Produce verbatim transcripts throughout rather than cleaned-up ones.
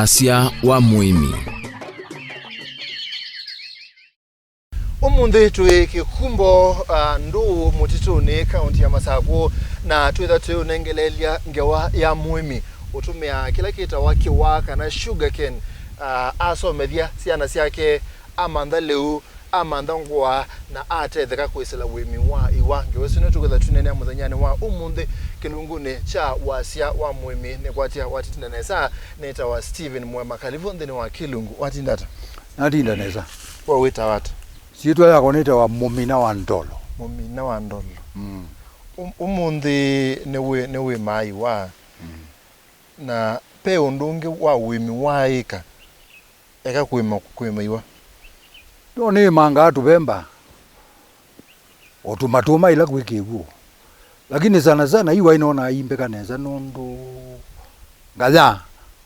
Wasya wa mũĩmi. Ũmũnthĩ twĩ Kĩkumbo, ah, Ndũũ mũtitũnĩ, kaũntĩ ya Masakũ, na twĩtha twĩũnengeleelya ngewa ya mũĩmi ũtũmĩaa kĩla kĩtawa kĩwaa kana sugar cane, ah, asomethya syana syake, amantha lĩu, amantha ngũa, na atetheka kwĩsĩla ũĩmi wa iwa. Ngewa ĩsu nĩtũkwĩtha twĩneenea mũthenyanĩ wa ũmũnthĩ kĩlungunĩ kya wasya wa mũĩmi. Nĩkwatya watĩtinda nesa, nĩtawa Steven Mwema. Karibu nthĩnĩ wa kĩlungu. Watinda ata? Natinda nesa. We wĩtawa ata? Syĩtwa yakwa nĩtawa Mũmina wa Ndolo. Mũmina wa Ndolo. Mm. Ũ-, ũmũnthĩ nĩwĩ-, nĩwĩmaa iwa. Mm. Na ve ũndũ ũngĩ wa ũĩmi wa ĩka eka kũĩma, kũĩma iwa? No nĩĩmangaa tũvemba, o tũmatũma ĩla kwĩ kĩw'ũ. Lakini sana sana iwa inonaa imbeka nesa nũndũ ngaya,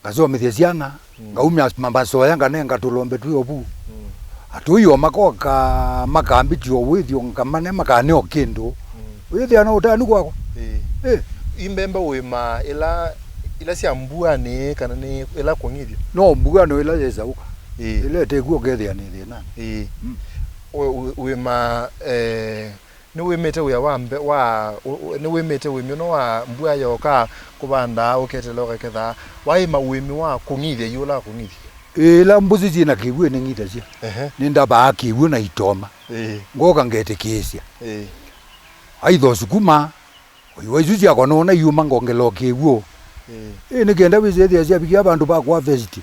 ngasomethya syana, mm, ngaumya ma-, masoya nganenga tũlombe twĩ ovu. Mm. Atũi o makoka, makambĩtya o wĩthyo, ngamane makane o kĩndũ. Mm. Wĩthĩa no ũtanu kwakwa? Ĩĩ. Ĩ. Imbemba wĩmaa ila, ila sya mbuanĩ kana nĩ ila kũng'ithya? No mbuanĩ ila yĩsaũka. Ĩĩ. Ila ĩtekw'o ũkethĩa nĩ thĩnanĩ. Ĩĩ. Mm. Wĩ-, wĩ-, wĩmaa, eh, nĩwĩmĩte wĩa wa mbe-, wa, ũ-, ũ-, nĩwĩmĩte ũĩmi ũno wa mbua yoka, kũvandaa, ũketeela ũkakethaa. Waĩma ũĩmi wa kũng'ithya, yu ũla kũng'ithya? Ĩĩ, ĩla mbũsĩ syĩ na kĩw'ũ nĩng'ithasya. Ehe. Nĩndavaa kĩw'ũ na itoma. Ĩĩ. Ngoka ngetĩkĩĩsya. Ĩĩ. Aitha sukuma, o iwa isu syakwa noona iuma ngongela o kĩw'ũ. Ĩĩ. Ĩĩ, nĩ kenda wĩsethĩa syavikia vandũ va kũa vesti.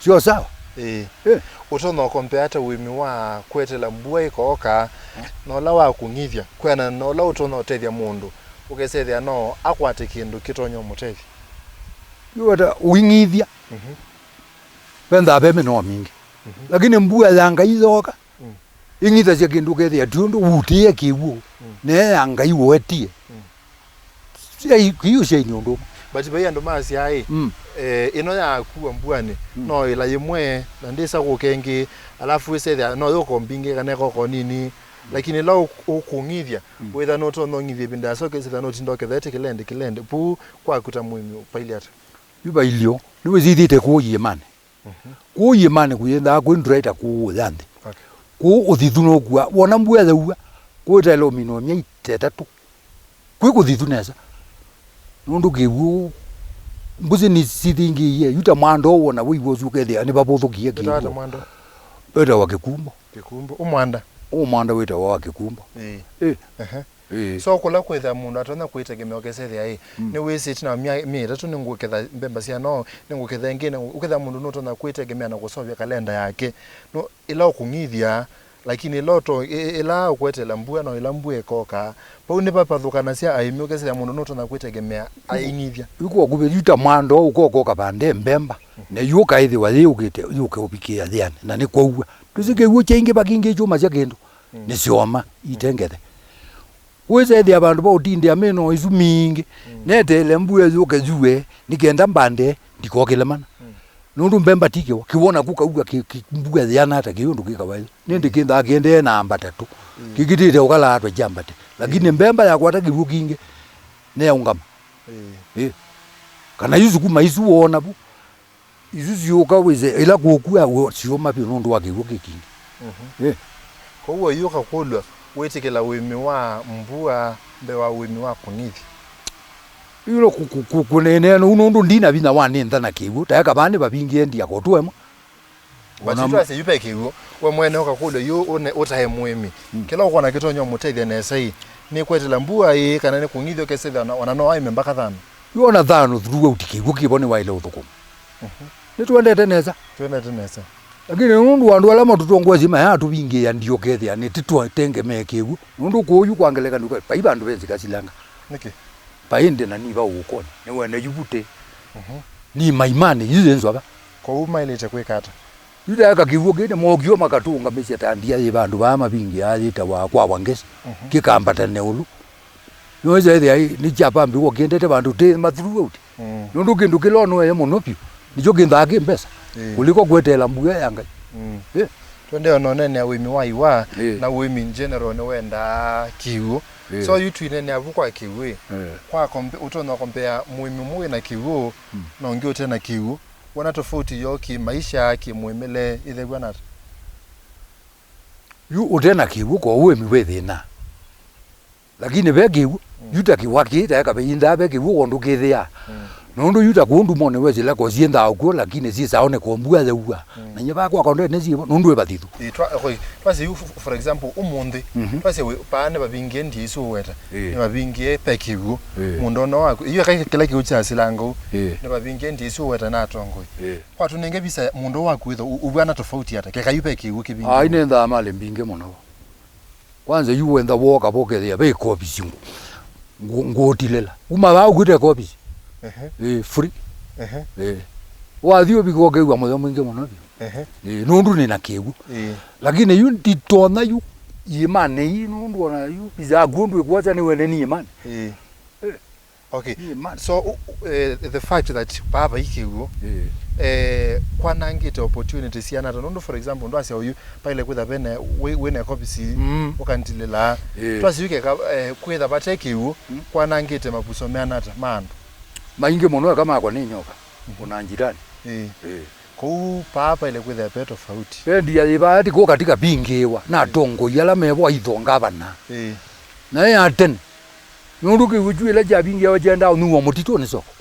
Syo sawa? Ĩĩ. Ĩĩ. Ũtonya ũkompea ata ũĩmi wa kweteela mbua ĩkooka, mm, na ũla wa kũng'ithya, kwĩanana na ũla ũtonya ũtethya mũndũ, ũkesethĩa no akwate kĩndũ kĩtonya ũmũtethya? Yu ata ũing'ithya? Mhm. Vendaa ve mĩnoo mingĩ. Mhm. Lakini mbua ya Ngai yooka, mm, ĩng'ithasya kĩndũ ũkethĩa ti ũndũ wutĩe kĩw'ũ, mm, neye ya Ngai ũetie. Mm. Syai, kĩw'ũ syai nĩ ũndũ ũmwe. But vai andũ masyaa ĩ, mm, eh, ĩno yakua mbuanĩ, mm, no ĩla yĩmwe, na ndĩsa kũka ĩngĩ, alafu ĩsethĩa no yũka mbingĩ kana ĩkoka nini, lakini ĩla ũ-, ũkũng'ithya, mm, wĩtha nũtonya ũng'ithya ĩvinda yasoka ĩsethĩa nũtinda ũkethete kĩlende, kĩlende. Vu kwaku ta mũĩmi, vailye ata? Yu vailyo, nĩwĩsĩthĩte kũũ iĩmanĩ. Mhm. Kũũ iĩmanĩ kũyĩndaa kwĩ ndũraita kũũ ya nthĩ. Okay. Kũũ ũthithu nũkua. Wona mbua yaua, kũũ ĩtaĩle ũmina o myei ta ĩtatũ. Kwĩ kũthithu nesa. Nũndũ kĩw'ũ, mbũsĩ nĩsithingĩie, yu ta mwanda ũũ wona wĩiwa ũsu ũkethĩa nĩvavũthũkie kĩw'ũ. Ĩtawa ta mwanda? Ĩtawa kĩkumbo. Kĩkumbo. Ũmwanda? Ũmwanda wĩtawa wa kĩkumbo. Ĩĩ. Ĩ. Ehe. Ĩĩ. So, kũla kwĩthĩa mũndũ atonya kwĩtegemea ũkesethĩa ĩ, mm, nĩwĩsĩ ĩtina wa mya-, myei ĩtatũ nĩngũketha mbemba syana ũũ, nĩngũketha ĩngĩ, nĩngũ-, ũkethĩa mũndũ nũtonya kwĩtegemea na kũseũvya kalenda yake. No, ĩla ũkũng'ithya, lakini ĩla ũto-, ĩ-, ĩ-, ĩla ũkweteela mbua, no ĩla mbua ĩkoka. Vau nĩvavathũkanasya aĩmi, ũkesethĩa mũndũ nũtonya kwĩtegemea aing'ithya. Yu kwa kuvĩ, yu ta mwanda ũũ ũkoka ũkavande mbemba, mhm, na yu ũkaĩthĩwa yĩũkĩte, yũke ũvikĩĩa yĩanĩ, na nĩkwaua. Twĩsĩ kĩw'ũ kyaingĩva kĩngĩ kyũmasya kĩndũ, mm, nĩsyoma, itengethe. Wĩsethĩa vandũ va ũtindĩa mĩnoo ĩsu mingĩ, mm, neteele mbua yũke yue, nĩ kenda mbande ndikokĩle mana. Mm. Nũndũ mbemba ti kĩwa, kĩwa naku kaua kĩ, kĩ, mbua yĩana ata kĩ ũndũ kĩ kawaida. Nĩndĩ kĩnthaa kĩendee na ambata tu. Mm. Kĩkĩtĩte ũkalaatwa kyambate. Lakini, mm, mbemba yakwata kĩw'ũ kingĩ, nĩyaũngama. Ĩĩ. Ĩĩ. Kana yu sukuma isu woona vu, isu syũka wĩse, ĩla kũkua, wo-, syũma vyũ nũndũ wa kĩw'ũ kĩkingĩ. Mhm. Eh. Kwoou yu ũkakũlw'a wĩtĩkĩla ũĩmi wa mbua mbee wa ũĩmi wa kũng'ithya? Ĩno kũ-, kũ-, kũ-, kũneenea nũu nũndũ ndina vinya wa nĩ ntha na kĩw'ũ, taeka vaa nĩ vavingie ndia kotũ emwe. But ona twasye yu ve kĩw'ũ, we mwene ũkakũlw'a yu ũne-, ũtae mũĩmi. Mm. Kĩla ũkwona kĩtonya ũmũtethya nesa ĩ, nĩ kwetela mbua ĩ, kana nĩ kũng'ithya ũkesethya ona, ona no aĩme mbaka thano? Yu ona thano throughout kĩw'ũ kĩvo nĩwaĩle ũthũkũma. Mhm. Nĩtũendete nesa. Tũendete nesa. Lakini nũndũ wa andũ ala matũtongoesye mayatũvingĩĩa ndio ũkethĩa nĩtũtengemee kĩw'ũ. Nũndũ kũũ yu kwa ngelekany'o vai vandũ ve nzika silanga. Nĩkĩ? Vai ndĩ na niva ũũkonĩ. Nĩwene yu vutĩ. Mhm. Ni maimanĩ yu yĩ nzwava. Kwoou maĩlĩte kwĩka ata? Yu taeka kĩw'ũ kĩĩ nĩmookie makatũũngamĩsya ta ndia yĩ vandũ vaa mavingĩaa yĩtawa kwa Wangeci. Mhm. Kĩkambatane ũlu. Nĩwĩsa ĩthĩa ĩ, nĩkyapambĩwa kĩendete vandũ tĩ ma throughout. Mm. Nũndũ kĩndũ kĩla ũnoee mũno vyũ, nĩkyo kĩnthaa kĩ mbesa, ĩĩ, kũliko kweteela mbua ya Ngai. Mm. Ĩ. Twende ona ũneenea ũĩmi wa iwa, ĩĩ, na ũĩmi in general nĩwendaa kĩw'ũ. Ĩĩ. So yu twineenea vu kwa kĩw'ũ ĩ. Ĩĩ. Kwa kompe-, ũtonya kompea mũĩmi ũmwe wĩ na kĩw'ũ, mm, na ũngĩ ũte na kĩw'ũ. Wona tofauti yo kĩmaisha, kĩmwĩmĩle, ĩthew'a nata? Yu ũte na kĩw'ũ, kwa ũĩmi wĩ thĩna. Lakini ve kĩw'ũ, mm, yu ta kĩwa kĩĩ, ta eka vĩindaa ve kĩw'ũ, wondũ kĩthĩaa. Mm. Nũndũ yu ta kũu ndumone wesĩla ko syĩnthaa ũkw'o, lakini syĩsawa nĩ kwa mbua yaua. Mm. Na nyie vakwa kondene syĩvo, nũndũ ĩ vathithu. Ĩ, twa-, okay, twasye yu, f-, for example, ũmũnthĩ, mhm, twasye wĩ, paa nĩvavingie ndiĩ isu ũweta, ĩ, nĩvavingie pe kĩw'ũ. Ĩ. Mũndũ ona waku, yu eka kĩla kĩw'ũ kyasilanga ũu, ĩ, nĩvavingie ndiĩ isu ũweta na atongoi. Ĩ. Kwatũnenge visa mũndũ waku wĩtha, ũ-, ũvw'ana tofauti ata, keka yu pe kĩw'ũ kĩvingie. Ai, nĩ nthaa malĩ mbingĩ mũno. Kwanza yu wenda woka vokethĩa ve kovisi ngũ-, ngũ-, ngũtilĩla. Uma vaa ũkwĩte kovisi. Ehe. Ĩ, free. Ehe. Ĩ. Wathi ũvika ũkew'a mũyo mwingĩ mũno vyũ. Ehe. Ĩ, nũndũ nĩ na kĩw'ũ. Ĩ. Lakini yu nditonya yu iĩmanĩ ii nũndũ ona yu visa yaku ũndũ ĩkwosa nĩ wene nĩ iĩmanĩ. Ĩ. Ĩ. Okay. Nĩ iĩmanĩ. So, u-, u-, eh, the fact that paa vai kĩw'ũ, ĩ, eh, kwanangĩte opportunities siana ata? Nũndũ, for example, ndwasya ũyu, paile kwĩtha vene, wĩ, wĩne kovisi, mm, ũkantilĩla. Ĩ. Twasya yu keka, eh, kwĩtha vate kĩw'ũ, mm, kwanangĩte mavuso meana ata ma andũ? Maingĩ mũno eka makwa nĩ nyoka, mhm, ona njirani. Ĩ. Ĩ. Kũu paa paile kwĩtha ve tofauti. Ve ndia yĩ vaa ti kũ katika vingĩwa, na atongoi ala mevo aitho ngavana. Ĩ. Na ĩ ya tene. Nũndũ kĩw'ũ kyu ĩla kyavingiawa kyendaa ũnyuwa mũtitũnĩ soko.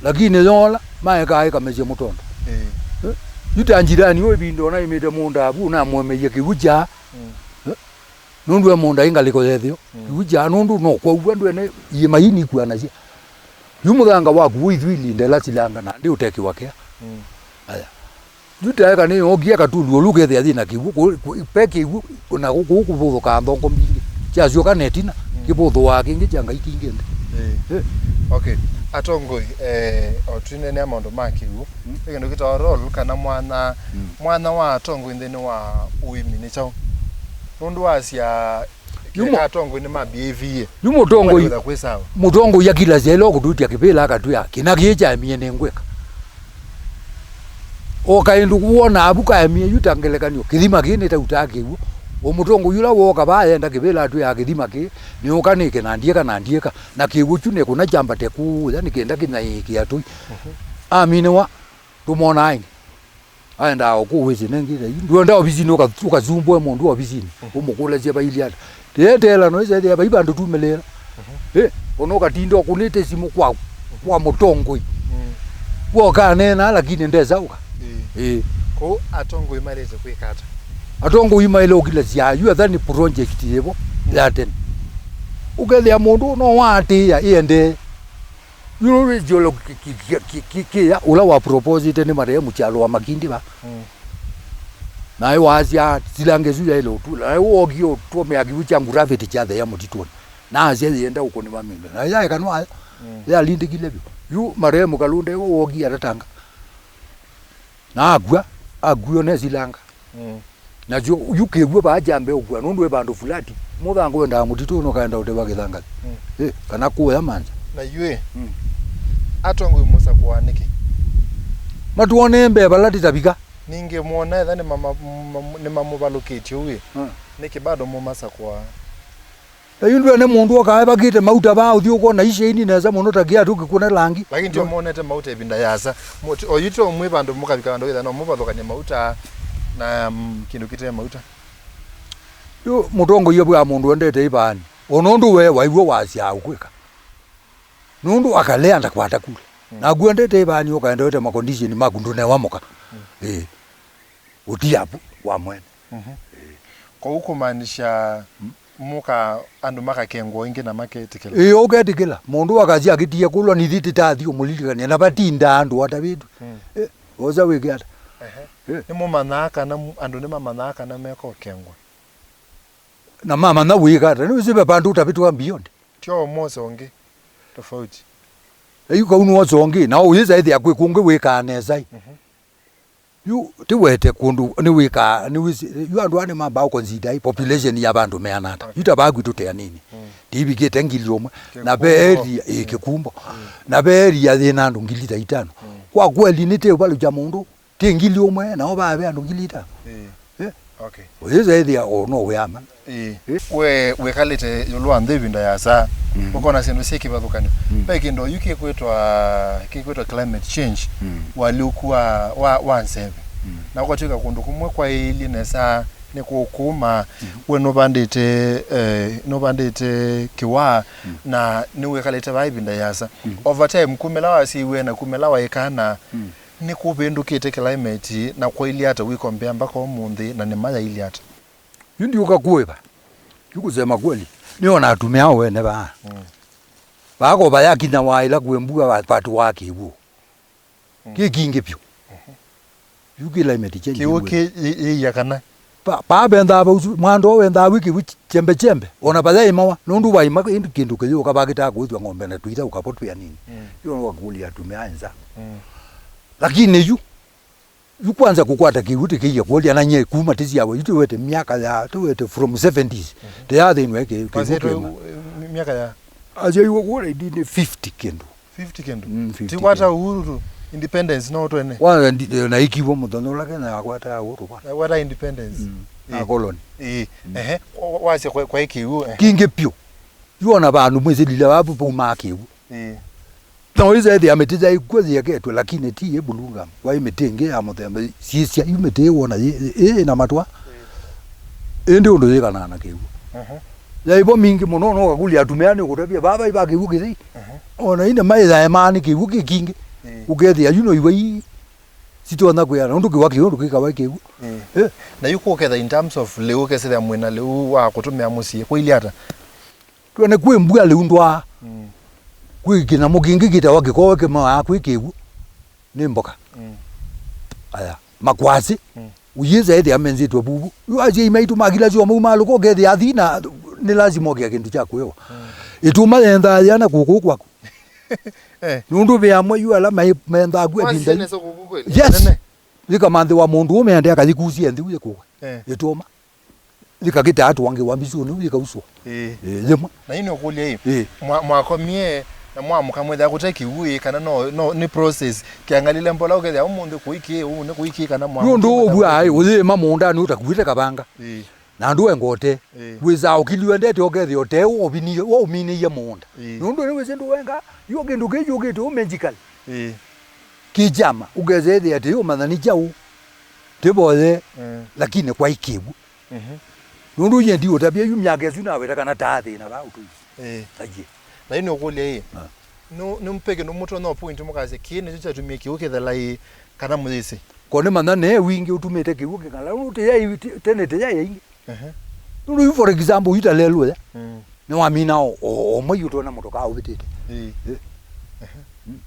Lakini yoola, maekaa ĩkamesya mũtondo. Ĩĩ. Eh? Yu ta njirani ũyũ ĩvinda ũnaĩmĩte mũũnda avu, ũnamũemeie kĩw'ũ kyaa. Mm. Eh? Nũndũ e mũũnda ĩ ngalĩko ya ĩtheo. Mm. Kĩw'ũ kyaa nũndũ no kwau andũ ene iĩma ii nikuanasya. Yu mũthanga waku wĩ ithuĩ ilinda ĩla silanga na ndĩ ũtekĩwa kĩa. Mm. Aya. Yu taeka nĩ yookie katulu ũlu kethĩa yĩ na kĩw'ũ, kũ-, kũ-, pe kĩw'ũ, na kũ-, kũu kũvũthũkaa nthongo mbingĩ. Kyasyoka na ĩtina, mm, kĩvũthũaa kĩngĩ kya Ngai kingĩ nthĩ. Ĩĩ. Eh. Okay. Atongoi, eh, o twineenea maũndũ ma kĩw'ũ, mm, ve kĩndũ kĩtawa role kana mwanya, mm, mwanya wa atongoi nthĩnĩ wa ũĩmi nĩ kyaũ? Nũndũ wasya Yu mu-, keka atongoi nĩmambĩĩvie. Yu mũtongoi, wĩtha kwĩ sawa. Mũtongoi akilasya ĩla ũkũtwĩtya kĩvĩla akatwĩa, "Kĩna kĩĩ kyaemie nĩngwĩka." O kaĩndũ wona avu kaemie yu ta ngelekany'o, kĩthima kĩĩ nĩtautaa kĩw'ũ. O mũtongoi ũla wooka vaa yenda kĩvĩla atwĩaa kĩthima kĩĩ, nĩũka nĩke na ndiĩka na ndiĩka, na kĩw'ũ kyu nĩkũna kyambate kũũya nĩkenda kĩnyaĩĩkĩa tũi. Mhm. Aminĩwa, tũmonaa ĩngĩ. Aendaa o kũu wĩsĩ nengĩ thai. Ndwenda ovisinĩ ũka-, ũkasumbũe mũndũ ovisinĩ. Mhm. Ũmũkũlasya vailyĩ ata. Tĩeteela no ĩsethĩa vai vandũ tumĩlĩĩla. Mhm. Ĩ, ona ũkatinda ũkũnĩte simũ kwa, kwa mũtongoi. Mm. Wokaneenaa lakini ndesa ũka. Ĩĩ. Ĩĩ. Kũu atongoi maĩlĩte kwĩka ata? Atongoi maĩle ũkilasya yu etha nĩ project yĩvo, mm, ya tene. Ũkethĩa mũndũ no waatĩĩa ĩendee. Yu nũndũ kĩla kĩ-, kĩ-, kĩya ũla wa proposĩte nĩ marehemu Kyalo wa Makindi va. Mm. Naĩ waasya silanga ĩsu yaĩle ũtula. Naĩ wookie ũtũmĩa kĩw'ũ kya gravity kyatheea mũtitũnĩ. Na asya yĩenda ũkũnĩva mĩndũ. Na yaeka nwayo. Mm. Yalindĩkile vyũ. Yu marehemu Kalunde wookie atatanga. Na akw'a, akw'o ne silanga. Mm. Nasyo, yu kĩw'ũ vaa kyambe ũkw'a, nũndũ wĩ vandũ fulati, mũthanga wendaa mũtitũ, ũno ũkaenda ũtewa kĩthangathĩ. Mm. Eh, kana kũya manza. Na yu ĩ, mm, atongoi mũsakũaa nĩkĩ? Matwonee mbee vala tĩtavika. Ningĩ mwona etha nĩmama-, mama-, nĩmamũvalũkĩtye ũu ĩ, mm, nĩkĩ bado mũmasakũaa? Na yu ndwene mũndũ okaa evakĩte mauta vaa ũthyũũko na isyaini nesa mũno ta kĩatũ kĩkũne langi. Lakini tio monete mauta ĩvinda yasa. Mo-, ti-, oyu tio mwĩ vandũ mũkavika vandũ wĩtha no mũvathũkany'e mauta na, mm, kĩndũ kĩte mauta. Yu mũtongoi abwaa mũndũ endete ĩvaani. O nũndũ we waiw'a wasyaa ũkwĩka. Nũndũ akalea ndakwata kula. Mm. Naku endete ĩvaani ũkaenda wĩte makondisheni maku ndũnewa mũka. Mm. Ĩĩ. Ũtiavu wa mwene. Mhm. Ĩĩ. Kwoou kũmaanisha, mm, mũka andũ makakengwa ĩngĩ na maketĩkĩla? Ĩĩ, ũketĩkĩla. Mũndũ akasya akĩtie kũlwa nĩthi tĩtathi ũmũlilikany'a na vatindaa andũ atavĩtw'e. Mm. Eh, wosa wĩke ata? Ehe. Eh. Nĩmũmanyaa kana mu-, andũ nĩmamanyaa kana meka ũkengwa? Na mamanya wĩka ata? Nĩwĩsĩ ve vandũ ũtavĩtwa beyond. Tio mwosa ũngĩ tofauti. Yu kau nĩwosa ũngĩ, na ũyĩsa ĩthĩa kwĩ kũngĩ wĩkaa nesa ĩ. Mhm. Yu, tiwete kũndũ, nĩwĩkaa, nĩwĩsĩ, yu andũ aa nĩmambaa ũconsider ĩ population ya vandũ meana ata. Okay. Yu ta vaa kwitũ te anini. Mm. Tivikĩte ngili ũmwe. Na ve area, ĩ, mm, Kĩkumbo. Mm. Na ve area yĩna andũ ngili ta itano. Mm. Kwa kweli nĩtĩũvalũkya mũndũ, ti ngili ũmwe, nao vaa ve andũ ngili itano. Ĩĩ. Eh? Okay. Ũyĩsa ĩthĩa o no wĩamana. Ĩĩ. Ĩ? We wĩkalĩte ĩũlũ wa nthĩ ĩvinda yasa, mm, ũkona syĩndũ syĩ kĩvathũkanyo. Mm. Ve kĩndũ yu kĩkwĩtwa, kĩkwĩtwa climate change, mm, ũalyũku wa, wa, wa nzeve. Mm. Na ũkatw'ĩka kũndũ kũmwe kwaĩilye nesa nĩ kũkũma, mm, we nũvandĩte, eh, nũvandĩte kĩwaa, mm, na nĩwĩkalĩte vaa ĩvinda yasa. Mm. Over time, kumĩla wasyaiwe na kumĩla waĩkana, mm, nĩkũvĩndũkĩte climate, na kwailye ata wĩkombea mbaka ũmũnthĩ, na nĩma yailye ata? Yu ndiũka kũĩva. Yu kusema kweli, nĩona atumĩa o ene vaa. Mm. Vaa ko vayakinya waĩla kwĩ mbua va-, vatu wa kĩw'ũ. Mm. Kĩ kingĩ vyũ. Mhm. Yu climate change kĩw'ũ ĩw'e. Kĩ-, yĩ-, yĩia kana? Pa, pa vendaa vau su, mwando wendaa wĩ kĩw'ũ ch-, chembe chembe. Ona vayaĩmawa, nũndũ waĩma ĩndĩ kĩndũ kĩyũka vakĩtaa kũĩthwa ng'ombe na tũitha ũkavotwĩa nini. Mm. Yu wakũlya atumĩa nza. Mm. Lakini yu, yu kwanza kũkwata kĩw'ũ tĩkĩia kũlya na nye kuma tĩsyawa, yu tĩwete myaka ya, tĩwete from seventies. Mhm. Tĩyathĩnw'e kĩ-, kĩw'ũ. Wasĩtwe twĩma. U-, mi-, myaka ya? Asyaiwe kũla indini fifty kĩndũ. Fifty kĩndũ? Mm, fifty. Tikwata kĩndũ. Uhuru tu, independence no twene. Wa ndi-, na ikiwa mũthenya ũla Kenya yakwataa uhuru bwana. Yakwata independence. Mm. Eh. Na colony. Eh. Mm. Ehe. Wa-, wasya kwa, kwa ikiwu, ehe. Kingĩ pyũ. Yu ona vandũ mwĩsĩlile vavu paumaa kĩw'ũ. Eh. No ĩsa ĩthĩa mĩtĩ yaĩ kw'o yĩeketwe, lakini ti ĩ bulunga. Waĩ mĩtĩ ĩngĩ ya mũthemba, syĩsya yu mĩtĩ ĩ wona yĩ, ĩ, ĩ na matwa. Ĩndĩ ũndũ yĩkanaa na kĩw'ũ. Mhm. Yaĩ vo mingĩ mũno, no ũkakũlya atumĩa nĩ ũkũtavya, vava iva kĩw'ũ kĩthei. Mhm. Ona ine maĩthaemaa nĩ kĩw'ũ kĩ kingĩ. Ĩĩ. Ũkethĩa yu no iwa ii sitonya kwĩana, ũndũ kĩwa kĩw'ũ, ũndũ kĩkawa kĩw'ũ. Ĩĩ. Eh. Na yu kũketha in terms of lĩu, ũkesĩthĩa mwĩna lĩu wa kũtũmĩa mũsyĩ, kũilye ata? Twene kwĩ mbua lĩu ndwaa. Mm. Kwĩ kĩnyamũ kĩngĩ kĩtawa kĩkowe kĩmaa kwĩ kĩw'ũ. Nĩ mboka. Mm. Aya, makwasĩ. Mm. Ũyĩsa ĩthĩa menzĩtwe vuvu. Yu asyai maitũ makila syo mau malũka ũkethĩa athi na nĩ lazima ũkĩa kĩndũ kya kũewa. Mm. Ĩtuma yendaa yĩana kũkũ kwaku. Eh. Nũndũ ve amwe yu ala mai-, mendaa kwĩ. Kwasĩ ĩvinda nesa kũkũ kweli? Yes. Nene. Yĩkamanthĩwa mũndũ ũme ende akayĩkusie nthĩ yĩkũwa. Eh. Ĩtuma. Yĩkakĩta atũangĩwa mbisũnĩ, yĩkauswa. Ĩĩ. Ĩĩ, yĩmwe. Na yu nĩ ũkũlya ĩ, ĩĩ, mwa-, mwakomie na mwamũka mwĩthĩa kũte kĩw'ũ ĩ, kana no, no, nĩ process? Kĩangalile mbola ũkethĩa ũmũnthĩ kũikĩĩ, ũmũnthĩ kũikĩĩ, kana mwamũka. Nĩ ũndũ ũw'aa ĩ, ũyĩĩma mũũndanĩ ũtakuĩte kavanga. Ĩĩ. Na andũ engote. Ĩĩ. Wĩsaa ũkili wendete ũkethĩa ũtee waũminĩie mũũnda. Ĩĩ. Nũndũ nĩwĩsĩ ndũwenga, yu kĩndũ kĩĩ yũkĩte ũ magical. Ĩĩ. Kĩ kyama, ũkesa ĩthĩa atĩ ũmanya nĩ kyaũ. Tĩvoye, ĩĩ, lakini kwaĩ kĩw'ũ. Mhm. Nũndũ nyie ndiũtavya yu myaka ĩsu naweta kana taathĩna vaa ũtũi. Ĩĩ. Aiye. Na yu nĩũkũlya ĩ. Ah. Nũ-, nũmpeke nũmũtonya point mũkasya kĩĩ nĩkyo kyatumie kĩw'ũ kĩthela ĩ, kana mũyĩsĩ? Ko nĩmanya nee wingĩ ũtumĩte kĩw'ũ kĩkala. Nũndũ tĩyaĩ, ti-, tene tĩyaĩ aingĩ. Ehe. Nũndũ yu for example, yu ta lelũ ya. Mm. Nĩwamina o, o, o mwei ũtona mũtokaa ũvĩtĩte. Ĩĩ. Eh. Ehe. Mm.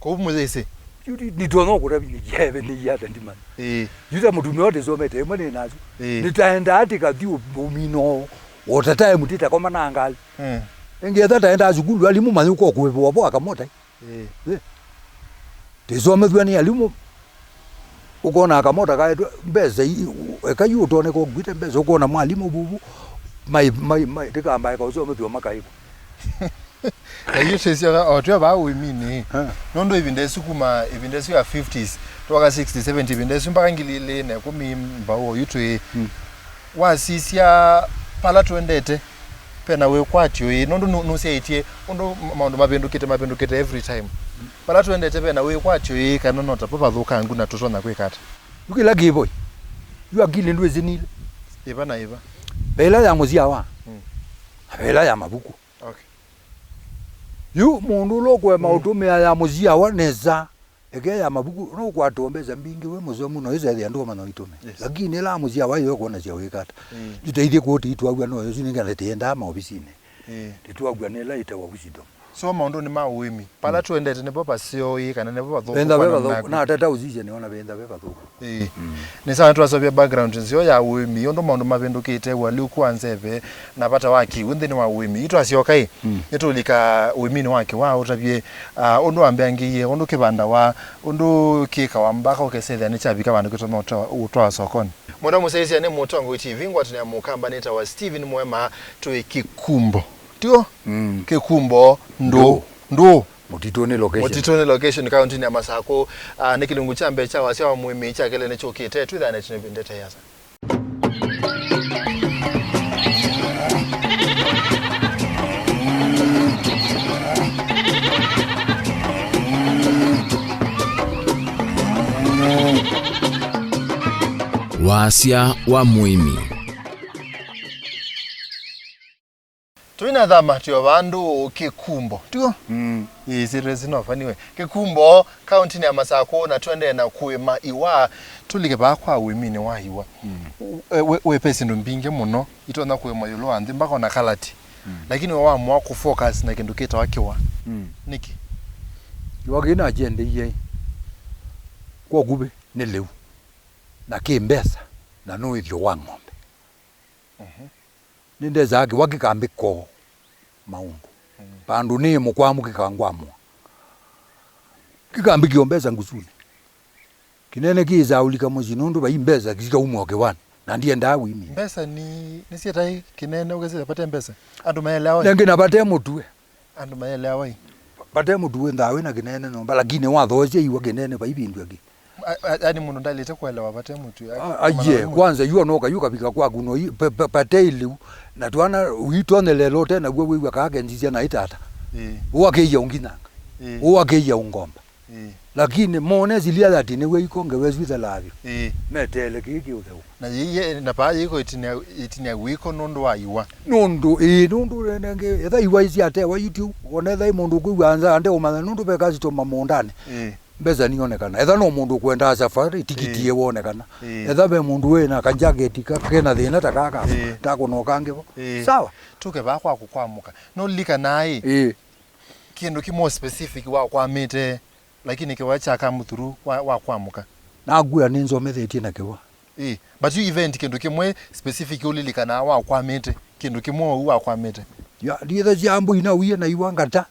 Kũu mũyĩsĩ? Yu ndi-, nditonya ũkũtavya nĩ yeve nĩ yata ndimanya. Ĩĩ. Yu ta mũtumĩa ũtĩsomete ĩmwe nĩ nasu. Ĩĩ. Nĩtaendaa tĩkathi ũ-, ũmino o tatae mũtĩ takoma na ngalĩ. Mm. Ĩngĩ etha taendaa sukulu alimũ mayũka ũkũĩvĩwa vo akamotai. Ĩĩ. Ĩĩ. Tĩsomethw'a nĩ alimũ. Ũkona kamota kaetwe mbesa i-, eka yu ũtoneka ũkuĩte mbesa, ũkona mwalimũ vuvu, mai, mai, mai, tĩkambaeka ũsomethw'a makaĩkwa. Na yu twĩsyoka o twĩ vaa ũiminĩ. Eh. Nũndũ ĩvinda ĩsu kuma ĩvinda ĩsu ya fifties, twoka sixty, seventy, ĩvinda ĩsu mpaka ngili ilĩ na ĩkũmi mbau oyu twĩ. Mm. Wasisya pala tũendete, vena wĩkwatyo ĩĩ, nũndũ nũ-, nũsyaĩtye ũndũ ma-, maũndũ mavĩndũkĩte, mavĩndũkĩte every time. Pala tũendete vena wĩkwatyo ĩĩ, kana no tapo vathũkangu na tũtonya kwĩka ata? Yu kĩla kĩvoi, yu akili ndwĩsĩ nile. Ĩva na ĩva? Ve ĩla ya mũsyawa, mm, na ve ĩla ya mavuku. Okay. Yu mũndũ ũla ũkũema, mm, ũtũmĩa ya mũsyawa nesa, eke ya mavuku, no ũkwata o mbesa mbingĩ wĩ mũsomu, no ĩsethĩa ndũũmanya ũitũmĩa. Yes. Lakini ĩla mũsyawa ĩyo ĩkwonasya wĩka ata. Mm. Nditeithie kũũti itwaw'a no ĩsu nĩkenda tĩendaa maovisinĩ. Ĩĩ. Tĩtwaw'a nĩ ĩla ĩtawa wisdom. So maũndũnĩ ma ũĩmi, pala, mm, tũendete nĩvo vaseo ĩĩ, kana nĩvo vathũku? Venda ve vathũku, na tata ũsisya nĩona venda ve vathũku. Ĩĩ. Mm. Nĩ sawa, nĩtwasovya background nzeo ya ũĩmi, ũndũ maũndũ mavĩndũkĩte, ũalyũku wa nzeve, na vata wa kĩw'ũ nthĩnĩ wa ũĩmi. Yu twasyoka ĩ, mm, nĩtũlika ũĩminĩ wa kĩwaa, ũtavye, ah, ũndũ wambĩangĩie, ũndũ kĩvandawa, ũndũ kĩkawa mbaka ũkesethĩa nĩkyavika vandũ kĩtonya ũtwa-, ũtwawa sokonĩ. Mũno mũsyaĩĩsya nĩ Mũtongoi T V, ngwatanĩo ya Mũkamba nĩtawa Steven Mwema, twĩ Kĩkumbo. Tio? Mm. Kĩkumbo, ndũ, ndũ. Ndũ. Mũtitũnĩ location. Mũtitũnĩ location, kaũntĩnĩ ya Masakũ. Ah, nĩ kĩlungu kya mbee kya wasya wa mũĩmi kya kelĩ nĩkyũkĩte, twĩthane tene ĩvinda ĩtee asa. Wasya wa mũĩmi. Tũinathama twĩ o vandũ Kĩkumbo, tiguo? Mm. Ĩĩ, syĩtwa ĩsu no vaniwe. Kĩkumbo, kaũntĩnĩ ya Masakũ, na tũendee na kũĩma iwa. Tũlike vaa kwa ũĩminĩ wa iwa. Mm. Wĩ, wĩ, wĩ ve syĩndũ mbingĩ mũno itonya kũĩmwa ĩũlũ wa nthĩ, mpaka ona kalati. Mm. Lakini we wamũa kũfocus na kĩndũ kĩtawa kĩwa. Mm. Nĩkĩ? Kĩwa kĩĩ nakyendeie kwa ũkuvĩ nĩ lĩu, na kĩ mbesa, na nĩ ũĩthyo wa ng'ombe. Mhm. Nĩndesaa kĩwa kĩkambĩka o maũndũ. Mm. Vandũ nĩ mũkwamu kĩkangwamũa. Kĩkambĩkĩa o mbesa ngusunĩ. Kĩnene kĩĩsaa ũlika mũsyĩ nũndũ vai mbesa sikauma o kĩwanĩ. Na ndiendaa wĩmina. Mbesa nĩ, nĩsyĩtaĩ kĩnene ũkasĩla vate mbesa. Andũ maeleawa. Nengĩ na vate mũtue. Andũ maeleawa ĩ. Vate mũtue nthawĩ na kĩnene nyũmba, lakini wathoosya iwa kĩnene vai vĩndũ angĩ. A-, a-, yaani mũndũ ndalĩte kũelewa vate mũtue. A-, aiye, kwanza yu onoka yu kavika kwaku no i-, pa-, pa-, pate iliu, na twana witonelela ũte naw'o wĩw'a kaa kendisya na itata. Ĩĩ. Ũakĩia ũnginyanga. Ĩĩ. Ũakĩia ũngomba. Ĩĩ. Lakini mone silia yati nĩw'o iko ngewe switha lavyo. Ĩĩ. Metele kĩĩ kĩ ũtheu. Na yĩye, na paa yĩko itinia, itinia wĩko nũndũ wa iwa. Nũndũ, ĩĩ, nũndũ nenge, etha iwa isyatewa YouTube, ona etha ĩ mũndũ ũkwĩw'a nza, ande ũmanya nũndũ ve kasitoma mũũndanĩ. Ĩĩ. Mbesa nionekana. Etha no mũndũ ũkwendaa safari, tikiti Ĩĩ. Ĩwonekana. Ĩĩ. Etha ve mũndũ wĩ na kanjaketi ka, kena thĩna ta kaka, Ĩĩ. Takũnoka ngevo. Ĩĩ. Sawa? Tũke vaa kwa kũkwamũka. Nũlilikana ĩ? Ĩĩ. Kĩndũ kĩmwe specific wakwamĩte, lakini kĩwa kya kamũthuru wa, wakwamũka. Nakwĩa nĩnzomethetye na kĩwa. Ĩĩ, but yu event kĩndũ kĩmwe specific ũlilikanaa wakwamĩte, kĩndũ kĩmwe ũu wakwamĩte. Ya, ndiĩtha syambo inauie na iwa ngata,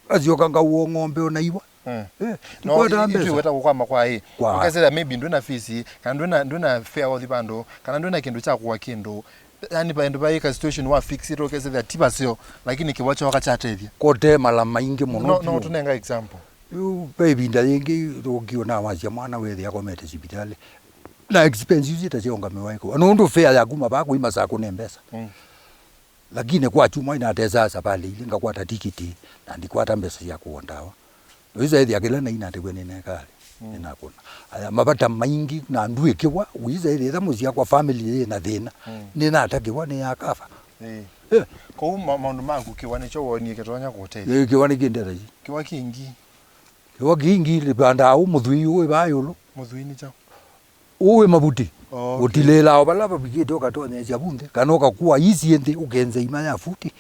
asyoka ngaua ng'ombe o na iwa. Mm. Eh, no, ndikwata i-, mbesa. Itwĩweta kũkwama kwa ĩ. Kwa. Ũkasĩla maybe ndwĩna fees, kana ndwĩna, ndwĩna fare ũthi vandũ, kana ndwĩna kĩndũ kya kũa kĩndũ, yani, vandũ vaĩ ka situation wa fix it, ũkesethĩa ti vaseo, lakini kĩwa kyoka kyatethya. Kote mala maingĩ mũno. No, no, biũ. Tũnenga example. Yu ve ĩvinda yĩngĩ ũkĩona wasya mwana wĩthĩa akomete sivitalĩ. Na expense isu itasiongamewa ĩkũa. Nũndũ fare ya kuma vaa kũima saa kũne mbesa. Mm. Lakini kwa chuma inatesaa savalĩ ilĩ ngakwata tikiti na ndikwata mbesa sya kũa ndawa. Ũisaĩthĩa kĩla nainatĩw'e nĩ nekalĩ, mm, nĩnakũna. Aya mavata maingĩ na ndwĩkĩwa, ũisaĩthĩa ĩtha mũsyakwa family yĩ na thĩna, mm, nĩnatakĩwa nĩ ya kava. Ĩĩ. Eh. Kwoou ma-, maũndũ maku kĩwa nĩkyo wonie kĩtonya kũũtethya? Ĩĩ, kĩwa nĩkĩndethaisye. Kĩwa kĩngĩ? Kĩwa kĩngĩ nĩvandaa ũ mũthwii wĩ vaa ĩũlũ. Mũthwii nĩ kyaũ? Ũũ wĩ mavuti. Oh, okay. Ũtilĩĩlaa o vala vavikĩte ũkatonyeesya vu nthĩ, kana ũkakua isi nthĩ ũkenza ima ya futi.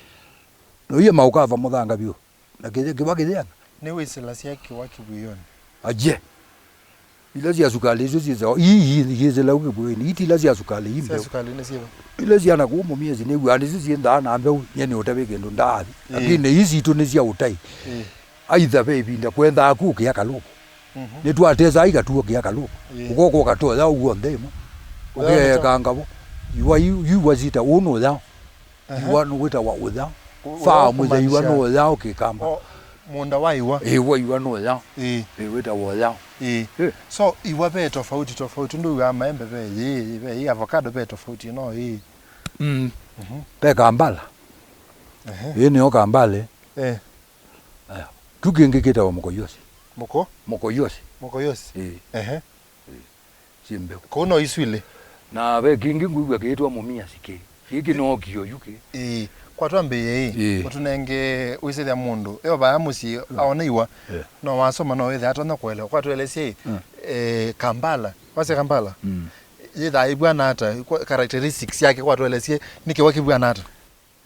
Na ũie maũkava mũthanga vyũ. Na kĩthĩ-, kĩva kĩthĩana? Nĩwĩsĩlasya kĩwa kĩw'ĩonĩ? Aje. Ila sya sukalĩ isu syĩsĩlawa, ii, ii, syĩsĩlawa kĩw'ĩnĩ, iti ila sya sukalĩ, ii. Sya mbeũ. Sukalĩ nĩ syĩva? Ila sya na kũu mũmiesi nĩw'aa nĩsyo syĩnthaa na mbeũ, nyie nĩ ũtavĩ kĩndũ ndaathi. Ĩĩ. Lakini ii sitũ nĩ sya ũtai. Ĩĩ. Aitha ve ĩvinda kwendaa ku ũkĩa kalũku. Mhm. Nĩtwatesaa ikatuo kĩa kalũku. Ĩĩ. Ũkoka ũkatoya ũw'o nthĩ ĩmwe. Ũyao nĩ ta- Ũkeekanga vo. Iwa yu, yu iwa sita, ũũ nĩ ũyao. Aha. Iwa nĩ wĩtawa ũyao. Ũ-, faa ũyao mũthya iwa nĩ kũmaanisha ũyao kĩkamba. O, mũũnda wa iwa. Ĩĩ, wa iwa nĩ ũyao. Ĩĩ. Ĩĩ, wĩtawa ũyao. Ĩĩ. Ĩĩ. So, iwa ve tofauti, tofauti, ndũiw'aa maembe ve yĩĩ, ve yĩĩ, avocado ve tofauti, no ĩĩ. Mm. Mhm. Ve kambala. Ehe. Ĩĩ nĩyo kambale. Eh. Aya. Kyu kĩngĩ kĩtawa mũkoyosi. Mũko? Mũkoyosi. Mũkoyosi. Ĩĩ. Ehe. Syĩ mbeũ. Kũu no isu ilĩ. Na ve kĩngĩ ngwĩw'a kĩĩtwa mũmiasi kĩ. Kĩĩ kĩnookie oyu kĩ. Ĩĩ. Kwa twambĩĩe ĩ, ĩĩ, ũtũnenge wĩsĩthya mũndũ eo vaya mũsyĩ, mm, aona iwa. Eh. No wasoma no wĩthĩa atonya kũelewa. Kwa tũelesye ĩ, mm, eh, Kampala. Wasya Kampala? Mm. Yĩthaa ĩvw'ana ata? Kwa characteristics yake kwa tũelesye nĩ kĩwa kĩvw'ana ata?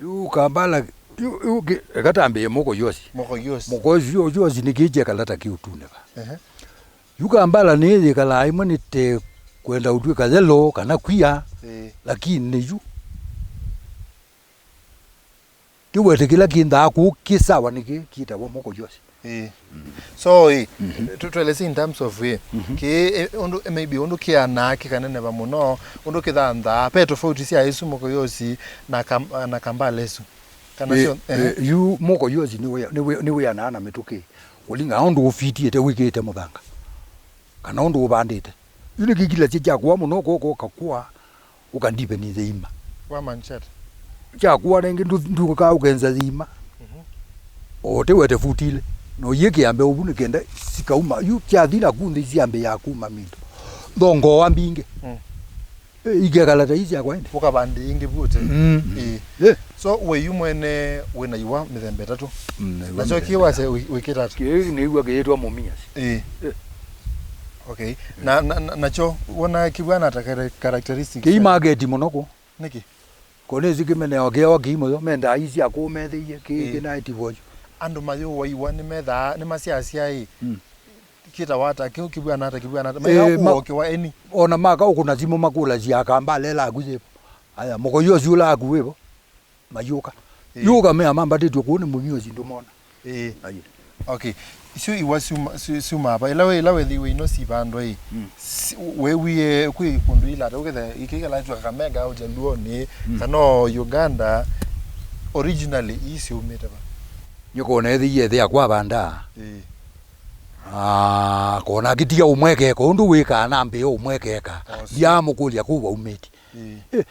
Yu Kampala, yu, yu, eka tambĩĩe mũko yosi. Mũko yosi. Mũko yosi, yosi nĩ kĩĩ kyekala ta kĩũtune va. Ehe. Yu Kampala nĩ yĩkalaa ĩmwe nĩ te kwenda ũtw'ĩka yellow kana kwia, ĩĩ, lakini yu kĩwete kĩla kĩnthaa kũu kĩ sawa nĩ kĩ kĩtawa mũko yosi. Ĩĩ. So, ĩ, mhm, tũ-, tũelesye in terms of, ĩ, mhm, kĩ, ĩ, ũndũ, maybe ũndũ kĩanaa kĩkaneneva mũno, ũndũ kĩthanthaa, ve tofauti sya ĩsu mũko yosi na kam-, na Kampala ĩsu. Kana ĩ, syo, ĩ, ehe, yu mũko yosi nĩ wĩa-, nĩ wĩa-, nĩ wĩanaa na mĩtũkĩ. Kũlingana na ũndũ ũfitiĩte wĩkĩĩte mũthanga. Kana ũndũ ũvandĩte. Yu nĩ kĩkilasya kya kũa mũno, kũka ũkakũa. Ũkandivenithya ima. Wamaanisha ata? Kyakũa rĩngĩ ndũ-, ndũkaa ũkenza yĩima. Mhm. O tĩwete futi ilĩ. No yĩkĩa mbeũ vu nĩ kenda sikauma. Yu kyathila ku nthĩ syambĩĩa kuma minto. Nthongooa mbingĩ. Mm. Eh, ikekala ta ii syakwa ĩndĩ. Ũkavandĩ ĩngĩ vu ũte. Mm. Ĩĩ. Eh. So, we yu mwene wĩ na iwa mĩthemba ĩtatũ. Mm, na iwa nakyo mĩthemba kĩĩ wase ĩtatũ. Wĩ-, wĩkĩta ata? Kĩĩ nĩw'a kĩyĩtwa mũmiasi. Ĩĩ. Eh. Okay. Na, na, na, nakyo, wona kĩvw'ana ta kara-, characteristics kĩi syakyo? Market mũno kũ. Nĩkĩ? Konesi kĩmeneo kĩao kĩi mũyo, mendaa ii sya kũũ methĩie, kĩĩ, ĩĩ, kĩnaĩ ti voyu. Andũ mayũwa iwa nĩmethaa, nĩmasyasya ĩ. Mm. Kĩtawa ata, kĩu kĩvw'ana ata, kĩvw'ana ata? Eh, maya ma-, kũokĩwa eni. Ona maka ũkũna simũ makũlasya akamba alela aku yĩvo. Aya, mũkoyo ũsu ũla aku wĩvo. Mayũka. Ĩĩ. Yu ũkamea mambatĩtw'e kũu nĩ mũmiosi ndũmona. Ĩĩ. Aye. Okay. Isu iwa syuma-, sy-, syumaa va? Ĩla we, ĩla wethĩiwe ino sivandwa ĩ. Mm. Si-, wewie kwĩ kũndũ ila ata ũketha ikĩkala tu Kakamega au Jaluoni, mm, kana o Uganda, originally ii syumĩte va? Nĩkona ethĩie ethĩa kwa vanda. Ĩĩ. Ah, kona akĩtia ũmwekeka, ũndũ wĩkaa na mbĩo ũmwekeka. Oh, si- ndiamũkũlya kũu waumĩte. Ĩĩ. Eh.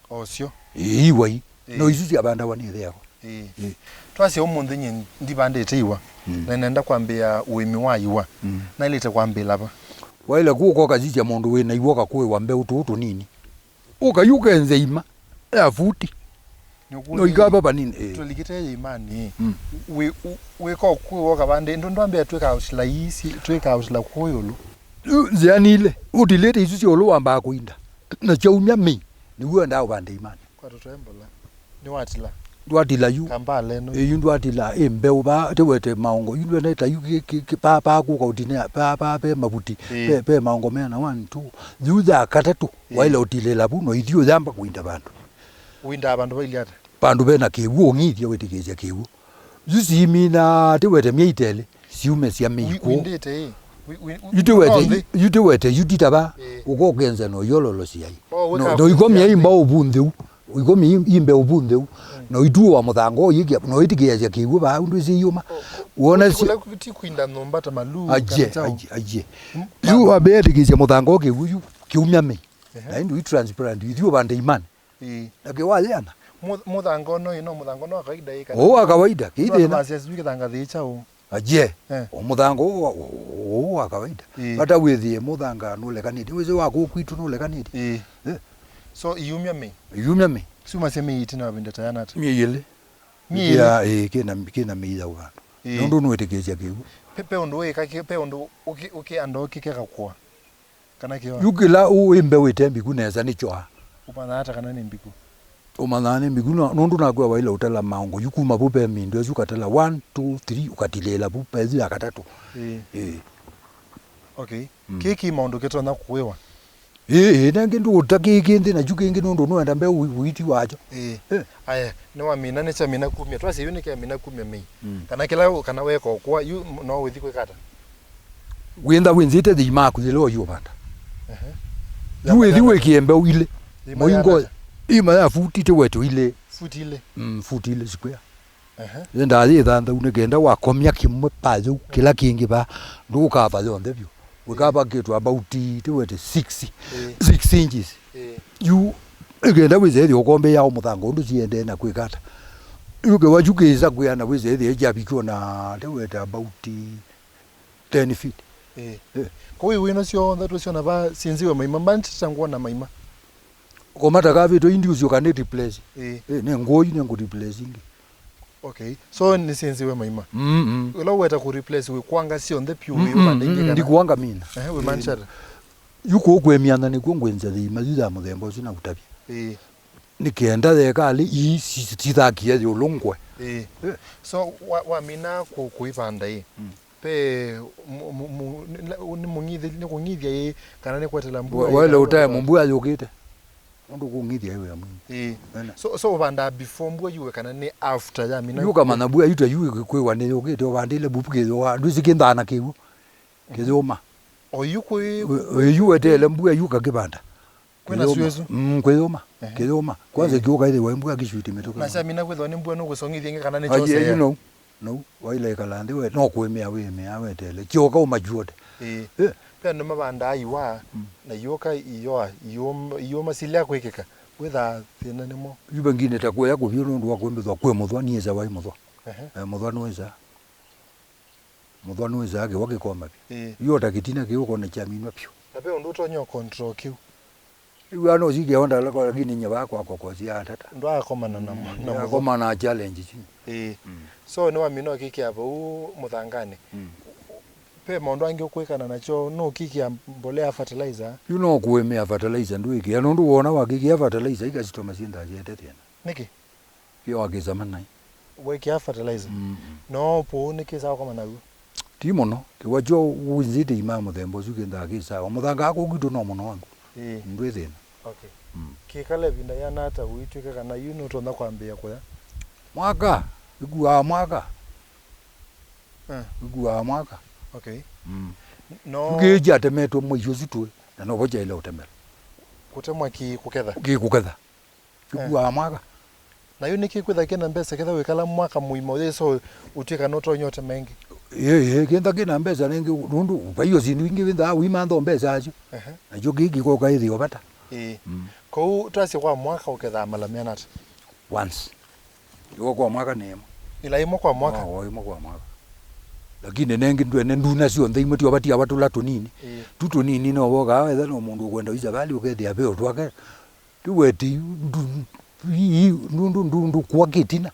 Osyo. Ĩĩ, iwa ii. Ĩĩ. No isu syavandawa nĩ ĩthe yakwa. Ĩĩ. Ĩĩ. Twasya ũmũnthĩ nyie ndivandĩte iwa. Mm. Na nenda kwambĩĩa ũĩmi wa iwa. Mm. Naĩlĩte kwambĩĩla va? Waĩle kũka ũkasisya mũndũ wĩ na iwa ũkakũĩwa mbeũ tũũ tũnini. Ũkayũkenze ima ya futi. Nĩkũlĩ- no ikava vanini, ĩĩ. Tũlikĩte ĩimanĩ. Mm. Wĩ, wĩ, wĩka ũkũĩwa ũkavandĩ, ndũ ndwambĩa twĩka ũsila ii, twĩka ũsila kũũ ĩũlũ. Yu nzĩa nile, ũtilĩte isu sya ũlũ wambaa kũinda. Na kyaumya mĩ. Nĩw'o endaa ũvande imanĩ. Kwa tũtwe mbola. Nĩwatila. Ndwatila yu. Kambale no. Ĩĩ, yu ndwatila, ĩ mbeũ vaa, tĩwete maongo. Yu ndwene ta yu kĩ, kĩ, kĩ, pa, pa kũka ũtinea, pa, pa, pe mavuti, ĩĩ, pe, pe maongo mena one, two. Yu ya katatũ, ĩĩ, waĩle ũtilĩla vu, no ithyĩ ũyamba kũinda vandũ. Ũindaa vandũ vailye ata? Vandũ vena kĩw'ũ, ũng'ithye wĩtĩkĩsya kĩw'ũ. Yu siimina, tĩwete myei telĩ, siume sya mĩi kũũ. Wi-, windĩte ĩ? Wi-, wi-, wi-, yu tĩwete, no nthĩ. Yu tĩwete, yu tita va, ĩĩ, ũkokenza no yololo syai. Oh, no, wĩka no ikomya kũsya imba ũvunthĩu. Ikomya i-, imbe ũvunthĩu. Mm. No ituwa mũthanga ũyĩkĩa, no ĩtĩkĩasya kĩw'ũ vaa, ũndũ ĩsyĩyũma. Oh, oh, wona ti si- kũla ti kwinda nyũmba ta maluu, aje, kana chao. Aje, aje. Mm. Yu wambĩĩa ĩtĩkĩsya mũthanga ũkĩw'ũ yu, kĩumya mĩi. Ehe. Na ĩndĩ wi transparent, ithyĩ ũvande imanĩ. Ĩĩ. Na kĩwayĩana. Mũ-, mũthanga ũno ĩ, no mũthanga ũno wa kawaida ĩ, kana? Ũũ wa kawaida, kĩthĩna. Andũ masya sijui kĩthanga thĩ kyaũ. Aje. Eh. O mũthanga ũũ wa, ũũ wa kawaida. Ĩĩ. Vata wĩthĩe mũthanga nũlekanĩtye. Wĩsĩ wa kũũ kwitũ nũlekanĩtye. Ĩĩ. Eh. So, iyumya mĩi? Iyumya mĩi. Siumasya mĩi ĩtina wa ĩvinda ta yana ata? Mĩi ĩlĩ. Mĩi ĩlĩ? Ya, ĩĩ, kĩna, kĩna mĩi ya ũvando. Ĩĩ. Nũndũ nũĩtĩkĩsya kĩw'ũ. Pe, pe ũndũ wĩka kĩ-, pe ũndũ ũkĩ-, ũkĩanda ũkĩkeka kũa. Kana kĩoa. Yu kĩla ũ-, wĩ mbeũ ĩte mbiku nesa nĩ kyoa. Ũmanyaa ata kana nĩ mbiku? Ũmanyaa nĩ mbiku, no, nũndũ nakwĩa waĩle ũtala maongo. Yu kuma vu ve mindũ ĩsu ũkatala one, two, three, ũkatilĩĩla vu ve ĩsu ya katatũ. Ĩĩ. Ĩĩ. Okay. Mm. Kĩĩ kĩ maũndũ kĩtonya kũĩwa? Ĩĩ, ĩĩ, nengĩ ndũũta kĩĩ kĩndĩ na kyu kĩngĩ nũndũ nũenda mbeũ wi-, witi wakyo. Ĩĩ. Eh. Aya, nĩwamina, nĩkyamina kumya. Twasya yu nĩkyamina kumya mĩi. Mm. Kana kĩla, kana weka ũkũa, yu m-, no ũthi kwĩka ata? Wĩntha wĩnzĩte thĩi maku yĩla ũyũvanda. Ehe. Yu wĩthi wĩkĩe mbeũ ilĩ. Mũingo, ima ya futi tĩwete ilĩ. Futi ilĩ. Mm, futi ilĩ square. Ehe. Yendaa yĩ thanthaũ nĩ kenda wakomya kĩmwe pa yĩu, kĩla kĩngĩ va, ndũkava yonthe vyũ. Wĩkava kĩtu about, tĩwete six, ĩĩ, six inches. Ĩĩ. Yu, ĩkenda wĩse ĩthĩ ũkombe yao mũthanga ũndũ siendee na kwĩka ata. Yu kĩwa kyu kĩsa kwĩana wĩse ĩthĩ kyavikiwa na, tĩwete about ten feet. Ĩĩ. Eh. Kũu iwino syonthe tũsyona va syĩnziwe maima, mantita ngwona maima. Komata kavĩtwe indi ũsyoka nĩ replace. Ĩĩ. Eh, nĩ ngũũ yu nĩ ngũ replace ingĩ. Okay. So nĩ syĩnziwe maima. Mm, mm. Ĩla ũweta kũ replace wĩ kwanga syonthe piũ, mm, wĩ, mm, ũvande ingĩ, mm, kana? Ndikuanga mina. Ehe, wĩ manchata. Yu kũũ kwĩ myanya nĩkw'o ngwĩnza thĩima yu ya mũthemba ũsu na ũtavya. Ĩĩ. Nĩ kenda yekalĩ ii si-, sithakie yũlũ ngwe. Ĩĩ. Eh. So, wa-, wamina kũ-, kũivanda ĩ? Mm. Pe mu-, mu-, mu-, nĩ, nĩ mũng'ithĩ-, nĩ kũng'ithya ĩ, kana nĩ kwetela mbua ĩ, waĩle kana ũtae kwetela mũmbua yũkĩte. Nũndũ kũng'ithya ĩ wĩa mwingĩ. Ĩĩ. Wena? So, so ũvandaa before mbua yue kana nĩ after yamina? Yu ũkamanya mbua yu ta yu ĩkwĩwa nĩ yũkĩte, ũvandĩle vuvu kĩyũa, ndwĩsĩ kĩnthaa na kĩw'ũ. Kĩyũma. O yu kwĩ- yu weteele mbua yu kakĩvanda. Kwĩna kĩyũma. Syũa ĩsu? Mm, kĩyũma. Ehe. Kĩyũma. Kwanza, ĩĩ, kĩũka ĩthĩwa mbua kĩsuitimĩtũka. Na syamina kwĩthĩwa nĩ mbua nũkũsong'ithie ĩngĩ kana nĩ kyose? Aye, you know. No, waĩle ĩkala nthĩ we, no kũĩmĩa wĩmĩaa weteele. Kĩoka ũmakyuote. Ĩĩ. Eh. Ve andũ mavandaa iwa, mm, na iũka iyoa, iũm-, iũma silea kwĩkĩka. Wĩthaa thĩna nĩmo. Yu vengine ta kũya kũvyũ nũndũ wa kwĩmbĩthwa kwĩ mũthwa, niĩsa waĩ mũthwa. Ehe. Eh, mũthwa nũĩsa. Mũthwa nũĩsaa kĩwa kĩkoma vyũ. Ĩĩ. Yu o ta kĩtina kĩu ũkona kyaminwa vyũ. Na ve ũndũ ũtonya ũ control kĩu? Iwa no sikĩa onda lako, lakini nye bakwa kokosi ya tata. Ndwakomana na mo-, na mo-, akomana challenge chini. Ĩĩ. Mm. So, nĩwamina ũkĩkĩa vau mũthanganĩ. Mm. Ve maũndũ angĩ ũkwĩkana nakyo, nũkĩkĩa mbolea ya fertilizer? Yu no kũĩmĩa fertilizer ndwĩkĩa, nũndũ wona wakĩkĩa fertilizer, ikasitoma syĩndaa syete thĩna. Nĩkĩ? Kĩo wakĩsama naĩ. Wekĩa fertilizer? Mm. No pũũ nĩkĩsaa ũkoma naw'o? Ti mũno. Kĩwa kyo wĩnzĩte ima mũthemba ũsu kĩndaa kĩ sawa. Mũthanga ako gwitũ no mũno wangu. Ĩĩ. Ndwĩ thĩna. Okay. Mm. Kĩkala ĩvinda yĩana ata ũitw'ĩka kana yu nũtonya kwambĩĩa kũya? Mwaka. Ĩkuaa mwaka. Eh. Ĩkuaa mwaka. Okay. Mm. No. Kĩkyatemetwe mwei ũsu tũĩ, na novo kyaĩle ũtemela. Kũtemwa kĩ kũketha? Kĩ kũketha. Kĩkuaa mwaka. Na yu nĩkĩ kwĩtha kĩna mbesa ketha wĩkala mwaka mũima ũyĩsa ũtw'ĩka nũtonya ũtema ĩngĩ? Ĩĩ, ĩĩ, kĩntha kĩna mbesa nĩngĩ, nũndũ vai o syĩndũ ingĩ wĩnthaa ũimantha o mbesa asu. Ehe. Nakyo kĩĩ kĩkoka ĩthĩo vata. Ĩĩ. Mm. Kwoou twasye kwa mwaka ũkethaa mala meana ata? Once. Ĩwa kwa mwaka nĩ ĩmwe. Ĩla ĩmwe kwa mwaka? No, ĩmwe kwa mwaka. Lakini nengĩ ndwene nduna syonthe imwe tiovatia vatũla tũnini. Ĩĩ. Tu tũnini no vokaa wetha no mũndũ ũkwenda ũisa vali ũkethĩa veo twake. Rĩu weti ndu-, ii, nũndũ ndu-, ndũkũa kĩtina,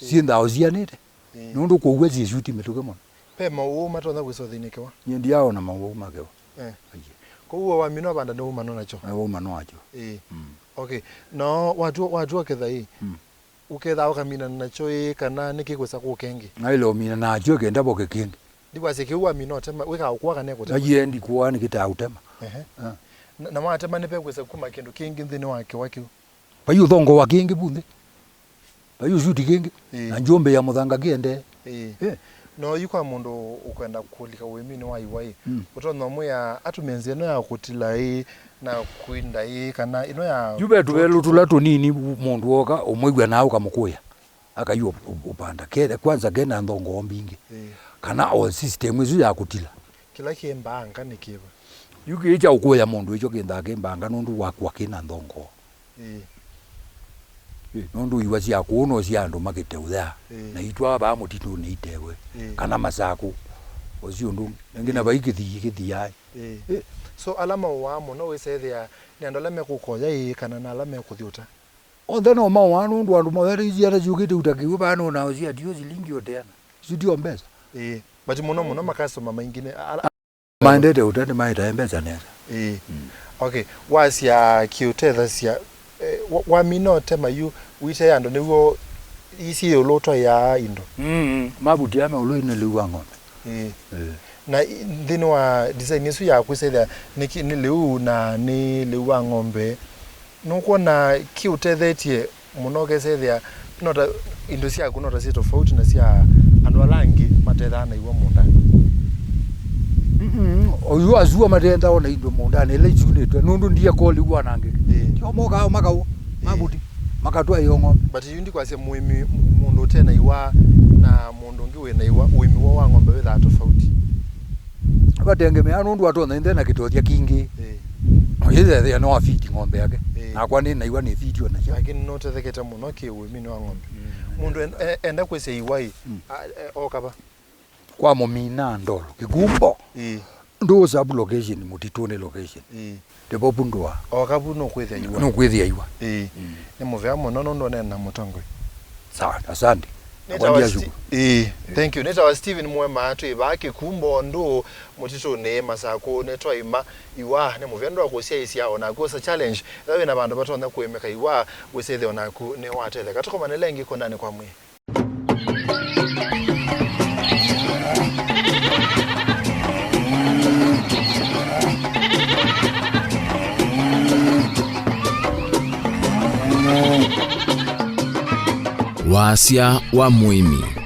syĩnthaa ũsianĩte. Ĩĩ. Nũndũ kũua syĩsuti mĩtũkĩ mũno. Ve maũũ matonya kwĩsa ũthĩnĩkĩwa? Nyie ndiaona maũũ makewa. Eh. Aiye. Kwoou we wamina ũvanda nĩ ũmano nakyo? Eh, ũmano wakyo. Ĩĩ. Mm. Okay. No watu, watu ũketha ĩĩ? Mm. Ũketha ũkaminana nakyo ĩĩ kana nĩkĩkwĩsa kũka ĩngĩ? Naĩle ũmina nakyo kenda voke kĩngĩ. Ndikwasya kĩu wamina ũtema, wĩkaa ũkũa kana ekũtema? Aiye, ndikũa nĩkĩtaa ũtema. Ehe. Ah. Na, na watema nĩvekwĩsa kuma kĩndũ kĩngĩ nthĩnĩ wa kĩwa kĩu? Vai ũthongoa kĩngĩ vu nthĩ. Vai ũsuti kĩngĩ. Ĩĩ. Na njũmbĩ ya mũthanga kĩendee. Ĩĩ. Eh. No yu kwa mũndũ ũkwenda kũlika ũĩminĩ wa iwa ĩ, mm, ũtonya ũmwĩa atũmĩe nzĩa ĩno ya kũtila ĩ, na kwinda ĩ, kana ĩno ya... Yu ve tũvelũ tũla tũnini mũndũ woka ũmwĩw'a na ũkamũkũya. Akaiwa ũ-, ũpanda. Ke-, kwanza kena nthongoo mbingĩ. Ĩĩ. Kana o system ĩsu ya kũtila. Kĩla kĩ mbanga nĩ kĩva? Yu kĩĩ kya ũkũya mũndũ ĩkyo kĩnthaa kĩ mbanga nũndũ wakwa kĩna nthongoo. Ĩĩ. Ĩ, nũndũ iwa sya kũũ no sya andũ makĩteũya. Ĩĩ. Na itwaa vaa mũtitũnĩ itewe. Ĩĩ. Kana masakũ. Ũsu ũndũ. Nengĩ na vai kĩthii kĩthiaĩ. Ĩĩ. Ĩ. So, ala maũaa mũno wĩsethĩa nĩ andũ ala mekũkoya ĩĩ kana na ala mekũthi ũta? Onthe no maũaa nũndũ andũ moyete syana syũkĩte ũta kĩw'ũ vaa nũnao sya tio silingi ũteana. Isu tio mbesa. Ĩĩ. But mũno mũno makasitoma maingĩ nĩ ala maendete ũta nĩmaetae mbesa nesa. Ĩĩ. Mm. Okay. Wasya kĩũtethasya, eh, wa-, wamina ũtema yu, wĩte andũ nĩw'o isi ĩũlũ ũtwaĩaa indo. Mm, mm. Mavuti ame ũlũ ine lĩu wa ng'ombe. Ĩĩ. Ĩĩ. Na i-, nthĩnĩ wa design ĩsu yaku ĩsethĩa nĩ ki-, nĩ lĩu na nĩ lĩu wa ng'ombe, nũkwona kĩũtethetye mũno ũkesethĩa no ta indo syaku no ta syĩ tofauti na sya andũ ala angĩ matethaa na iwa mũũndanĩ? Mm-mm. Oyu asua matethaa na indo mũũndanĩ ĩla isunĩtwe nũndũ ndiye koli wanangĩke. Ĩĩ. Tio mokaa makaũ, ĩĩ, mavuti, makatwaĩa ng'ombe. But yu ndikwasya mũĩmi, mũndũ ũte na iwa na mũndũ ũngĩ wĩ na iwa, ũĩmi woo wa ng'ombe wĩthaa tofauti. Vatengemea nũndũ atonya ĩnthe na kĩtothya kingĩ. Ĩĩ. Oyĩthethea no afiti ng'ombe yake. Ĩĩ. Nakwa nĩ na iwa nĩ fiti ona sya. Lakini nũtethekete mũno kĩ ũĩminĩ wa ng'ombe. Mm. Mũndũ en-, e-, enda kwĩsya iwa ĩ, mm, a-, e-, oka va? Kwa mũmina ndolo, kĩkumbo. Ĩĩ. Ndũ sub location, mũtitũnĩ location. Ĩĩ. Ndevo vu ndũa. Oka vu nũkwĩthĩa iwa. Nũkwĩthĩa iwa. Ĩĩ. Mm. Nĩ mũvea mũno nũndũ ũneena na mũtongoi. Sawa, asante. Nĩtawa Nakwambia Sti-, shukuru. Ĩĩ, thank you. Nĩtawa Steven Mwema, twĩ vaa Kĩkumbo ndũ mũtitũnĩ Masakũnĩ twaima iwa. Nĩ mũvea ndũ wa kũsyaĩĩsya o naku osa challenge. Ethĩwa wĩ na vandũ vatonya kũĩmĩka iwa, wĩsĩthĩa o naku nĩwatetheka. Tũkomane lengi kũndanĩ kwa mwĩĩ. Wasya wa mũĩmi.